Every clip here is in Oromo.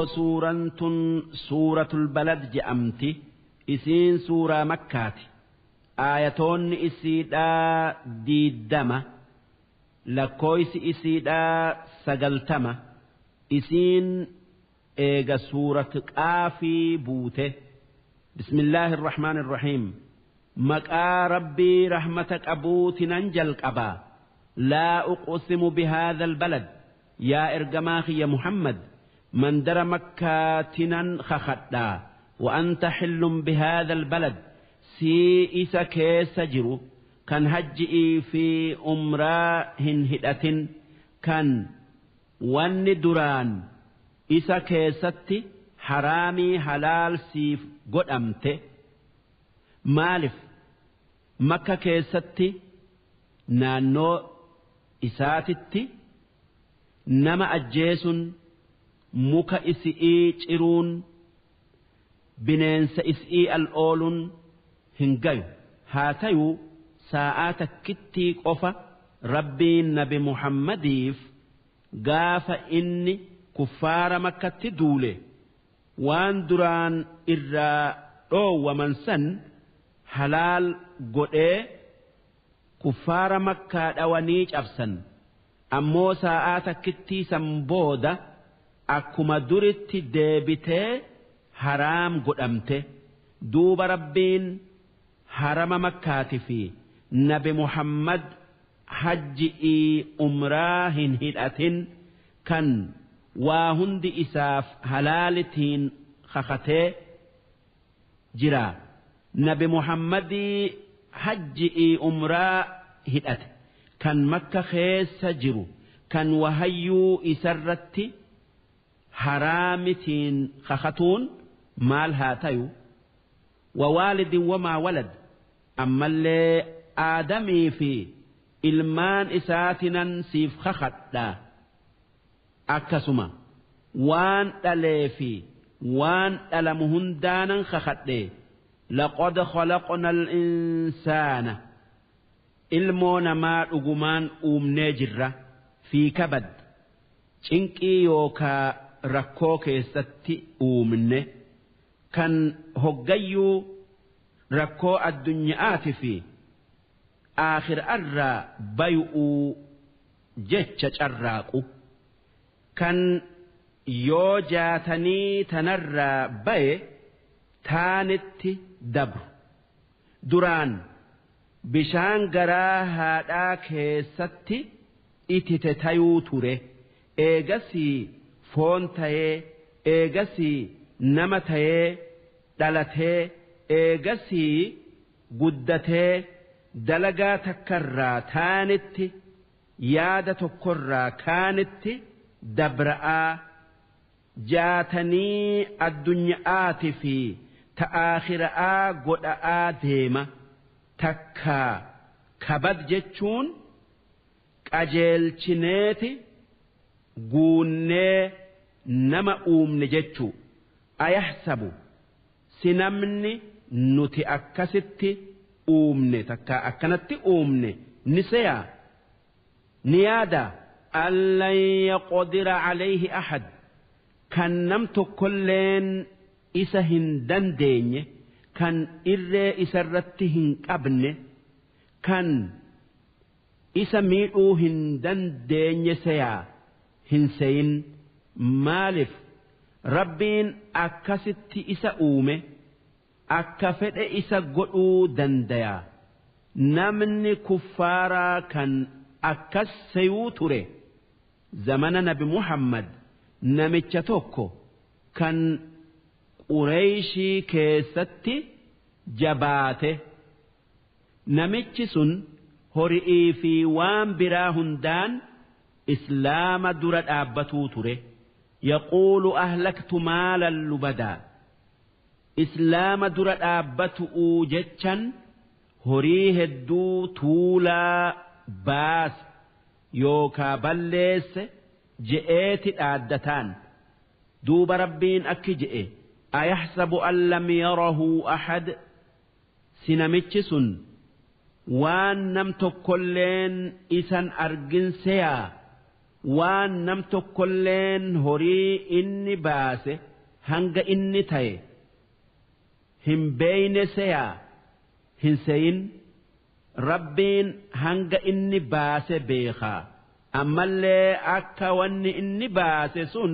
Suuraan tun suuratul balad je'amti. Isiin suuraa Makkaati. Aayatoonni isiidhaa 20, lakkooysi isiidhaa 90. Isiin eega suurat Qaafii buute. Bismillaahi irrahmaan irrahiim. Maqaa Rabbii rahmata qabuutinan jalqabaa. Laa uqsimu bihaadha albalad, yaa ergamaa kiyya Muhammad, mandara Makkaatinan kakadhaa. Wa anta xillun bihaadha albalad, sii isa keessa jiru kan hajji'ii fi umraa hin hidhatin, kan wanni duraan isa keessatti haraamii halaal siif godhamte. Maalif Makka keessatti naannoo isaatitti nama ajjeesun, muka isi'ii ciruun, bineensa isi'ii al oolun hin gayu. Haa tayuu saa'aa takkittii qofa Rabbiin nabi Muhammadiif gaafa inni kuffaara Makkatti duule waan duraan irraa dhoowwaman san halaal godhee, kuffaara Makkaa dhawanii cabsan. Ammoo saa'aa takkittii san booda akkuma duritti deebitee haraam godhamte. Duuba Rabbiin harama Makkaati fi nabi Muhammad hajji'ii umraa hin hidhatin kan waa hundi isaaf halaalitiin kakatee jira. Nabi Muhammadii hajji'ii umraa hidhate kan Makka keessa jiru kan wahayyuu isarratti haraamitiin kakatuun maal haa tayu? Wawaalidin wamaa walad, ammallee Aadamii fi ilmaan isaatinan siif kakadha. Akkasuma waan dhalee fi waan dhalamu hundaanan kakadhe. Laqad khalaqna al-insaana, ilmoo namaa dhugumaan uumnee jirra, fi kabad, cinqii yookaa rakkoo keessatti uumne, kan hoggayyuu rakkoo addunya'aati fi aakhira'arraa bayu'uu jecha carraaqu, kan yoo jaatanii tanarraa baye taanitti dabru. Duraan bishaan garaa haadhaa keessatti itite tayuu ture, eegasii foon tayee, eegasii nama tayee dhalatee, eegasii guddatee, dalagaa takkarraa taanitti, yaada tokkorraa kaanitti dabra'aa, jaatanii addunya'aati fi ta aakhira'aa godha'aa deema. Takkaa kabad jechuun qajeelchineeti guunnee nama uumne jechuu. Ayahsabu, si namni nuti akkasitti uumne takkaa akkanatti uumne ni seyaa, ni yaada, allan yaqdira alayhi ahad, kan nam tokkolleen isa hin dandeenye, kan irree isarratti hin qabne, kan isa miidhuu hin dandeenye seyaa? Hin seyin. Maalif Rabbiin akkasitti isa uume, akka fedhe isa godhuu dandaya. Namni kuffaaraa kan akkas seyuu ture zamana nabi Muhammad namicha tokko kan Qureeyshii keessatti jabaate. Namichi sun hori'ii fi waan biraa hundaan islaama dura dhaabbatuu ture. Yaquulu ahlaktu maalan lubadaa, islaama dura dhaabbatu'uu jechan horii hedduu tuulaa baase yookaa balleesse je'eeti dhaaddataan. Duuba Rabbiin akki je'e: ayahsabu an lam yarahu ahad, si namichi sun waan nam tokkolleen isan argin seyaa? Waan nam tokkolleen horii inni baase hanga inni ta'e hin beeyne seyaa hin seyin. Rabbiin hanga inni baase beekaa. Ammallee akka wanni inni baase sun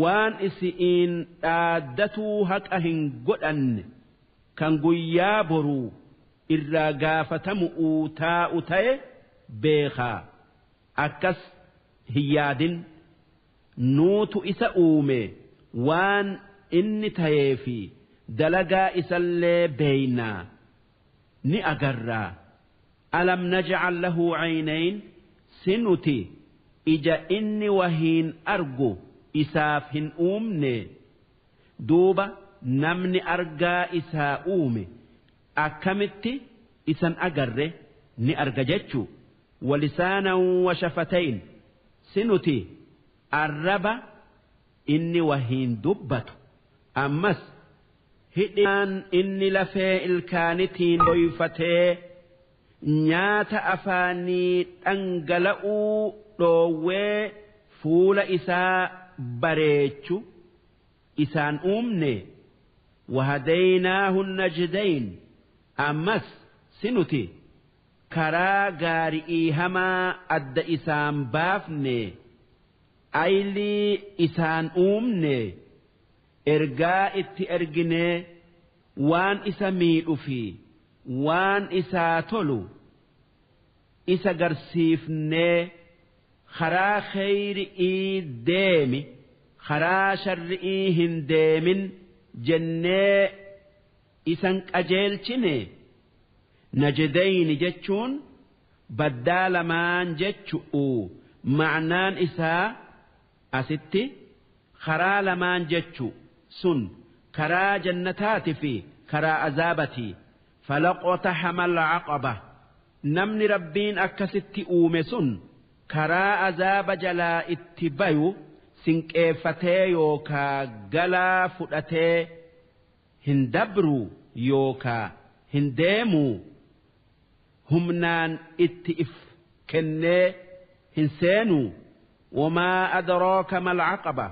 waan isi'iin dhaaddatuu haqa hin godhanne kan guyyaa boruu irraa gaafatamu taa'u ta'e beekaa. Akkas hin yaadin, nuutu isa uume, waan inni ta'ee fi dalagaa isallee beeynaa ni agarraa. Alam naj'al lahu 'aynayn, sinuti ija inni wahiin argu isaaf hin uumne? Duuba namni argaa isaa uume akkamitti isan agarre ni arga jechuu. Walisaanan washafatayn, sinuti arraba inni wahiin dubbatu ammas hidhaan inni lafee ilkaanitiin dhoyfatee nyaata afaanii dhangala'uu dhoowwee fuula isaa bareechu isaan uumne. Wahadaynaahu najdayn, ammas sinuti karaa gaari'ii hamaa adda isaan baafne, aylii isaan uumne, ergaa itti erginee waan isa miidhu fi waan isaa tolu isa garsiifnee, karaa kheyri'ii deemi, karaa sharri'ii hin deemin jennee isan qajeelchine. Najdayni jechuun baddaa lamaan jechu'u. Ma'naan isaa asitti karaa lamaan jechu sun karaa jannataati fi karaa azaabatii. Falaqtaxama al'aqaba, namni Rabbiin akkasitti uume sun karaa azaaba jalaa itti bayu sinqeeffatee yookaa galaa fudhatee hin dabruu yookaa hin deemuu, humnaan itti if kennee hin seenuu. Wamaa adraaka mal aqaba,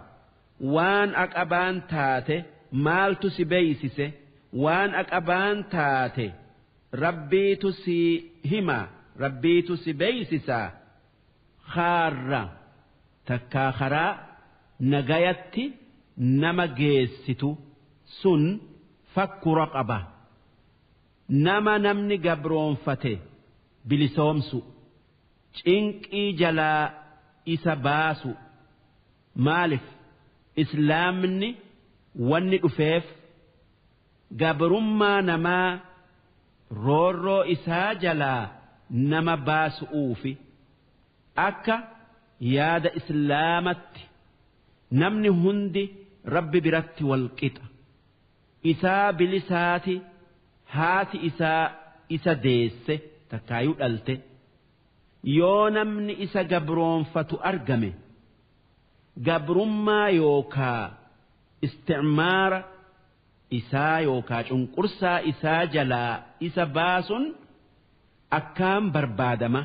waan aqabaan taate maaltu si beeysise? Waan aqabaan taate Rabbiitu si hima, Rabbiitu si beeysisa. Kaarra takkaa karaa nagayatti nama geessitu sun fakku raqaba, nama namni gabroonfate bilisoomsu, cinqii jalaa isa baasu. Maalif Islaamni wanni dhufeef gabrummaa namaa roorroo isaa jalaa nama baasu'uufi. Akka yaada Islaamatti namni hundi Rabbi biratti wal qixa. Isaa bilisaati haati isaa isa deesse takkaayuu dhalte, yoo namni isa gabroonfatu argame, gabrummaa yookaa isticmaara isaa yookaa cunqursaa isaa jalaa isa baasun akkaan barbaadama.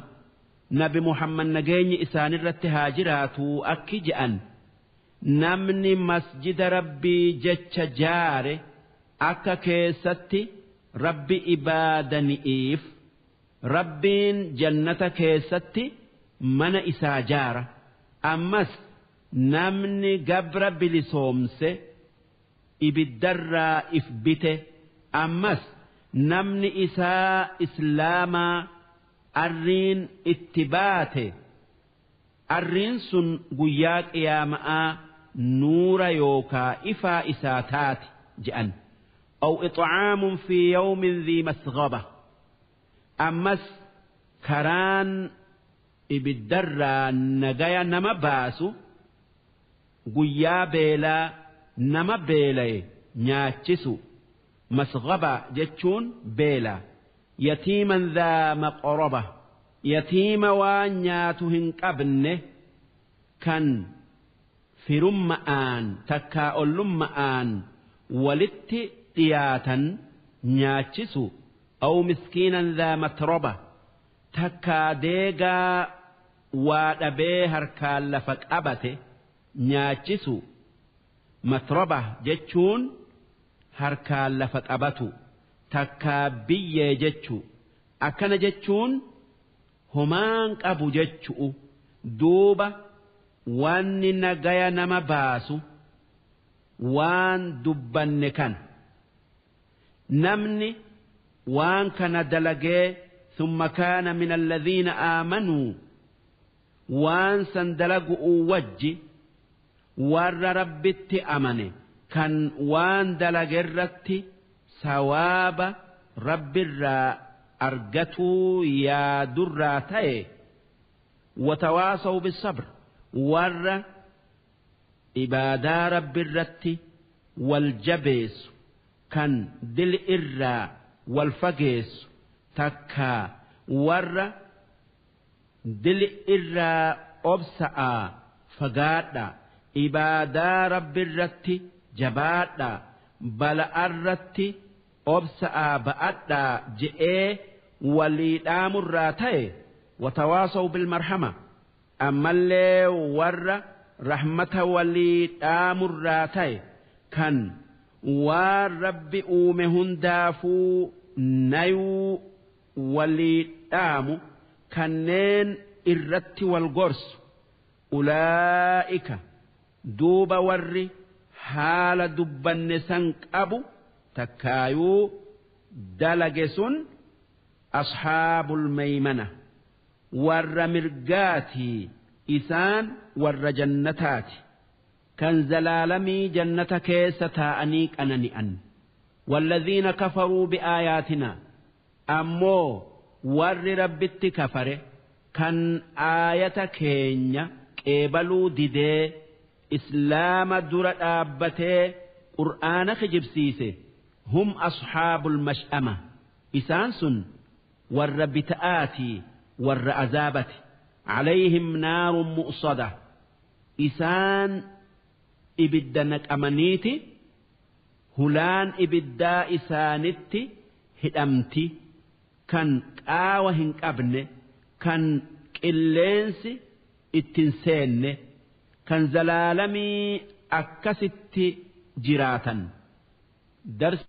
Nabi Muhammad nageenyi isaanirratti haa jiraatuu akki je'an: namni masjida Rabbii jecha jaare akka keessatti Rabbi ibaadani'iif, Rabbiin jannata keessatti mana isaa jaara. Ammas namni gabra bilisoomse ibiddarraa if bite. Ammas namni isaa Islaamaa arriin itti baate, arriin sun guyyaa qiyaama'aa nuura yookaa ifaa isaa taati je'an. Aw ixcaamun fi yawmin dhii masghaba, ammas karaan ibiddarraa nagaya nama baasu guyyaa beelaa nama beelaye nyaachisu. Masghaba jechuun beela. Yatiiman dhaa maqroba, yatiima waan nyaatu hin qabne kan firumma'aan takkaa ollumma'aan walitti dhiyaatan nyaachisu. Aw miskiinan dhaa matroba, takkaa deegaa waa dhabee harkaan lafa qabate nyaachisu. Matraba jechuun harkaan lafa qabatu takkaa biyyee jechu. Akkana jechuun homaan qabu jechu'u. Duuba wanni nagaya nama baasu waan dubbanne kana. Namni waan kana dalagee thumma kaana min alladhiina aamanuu waan san dalagu'u wajji warra rabbitti amane kan waan dalagerratti sawaaba rabbirraa argatuu yaadurraa ta'e. Watawaasaw bisabr warra ibaadaa rabbirratti wal jabeessu kan dil irraa wal fageessu takkaa warra dil irraa obsa'aa fagaadha ibaadaa rabbirratti jabaadha bala'arratti obsa'aa ba'adhaa je'ee walii dhaamurraa ta'e. Watawaasaw bilmarhama ammallee warra rahmata walii dhaamurraa ta'e kan waan rabbi uume hundaafuu nayuu walii dhaamu kanneen irratti wal gorsu. Ulaa'ika duuba warri haala dubbanne san qabu takkaayuu dalage sun ashaabul maymana warra mirgaatii isaan warra jannataati kan zalaalamii jannata keessa taa'anii qanani'an. Walladhiina kafaruu bi'aayaatina ammoo warri rabbitti kafare kan aayata keenya qeebaluu didee islaama dura dhaabbatee qur'aana kijibsiise hum ashaabul mash'ama isaan sun warra bita'aatii warra azaabati. Calayhim naarun mu'sada isaan ibidda naqamaniiti hulaan ibiddaa isaanitti hidhamti kan qaawa hin qabne kan qilleensi ittiin seenne kan zalaalamii akkasitti jiraatan. Darsi.